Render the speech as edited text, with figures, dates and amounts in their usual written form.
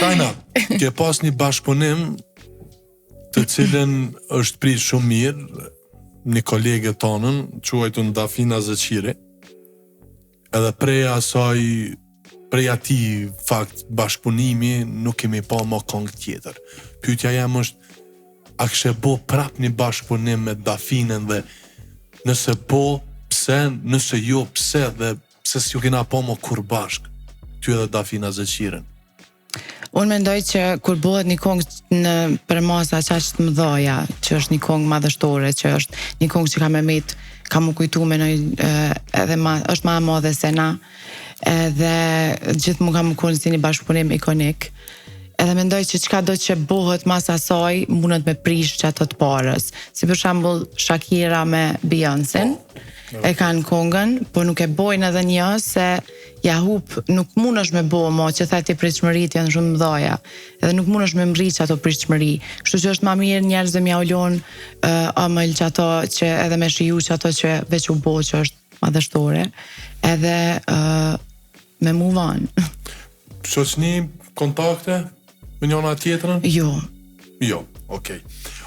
Tayna, ke pas një bashkëpunim të cilën është prit shumë mirë, një kolege tonën, quajtun Dafina Zeqiri, edhe prej asaj, prej atij fakt bashkëpunimi, nuk kemi pa mo kongë tjetër. Pyetja jem është, a kishe bo prap një bashkëpunim me Dafinën dhe nëse po, pse, nëse jo, pse dhe pse s'ju kena pa mo kurrë bashkë, ty edhe Dafina Zeqirin? Unë mendoj që kur bëhet një kongë në përmasa qaq të mëdhaja, që është një kongë madhështore, që është një kongë që ka me met, ka m'u kujtu menoj edhe ma, është ma e madhe se na, edhe gjithmonë ka me konë si një bashkëpunim ikonik. Edhe mendoj që çka do që bëhet mas asaj, mundet me prish qato të parës. Si për shembull Shakira me Beyoncé, po, e kanë kongën, po nuk e bojnë edhe një se ja hup, nuk mundesh me bo mo, që tha ti pritshmëritë janë shumë mëdhaja, edhe nuk mundesh me mrri qato pritshmëri. Kështu që është ma mirë njerëzve me jau lon uh, ëmël qato që edhe me shiju qato që veç u bo që është madhështore, edhe uh, me move on. Shoqni kontakte me njëna tjetrën? Jo. Jo, okej. Okay.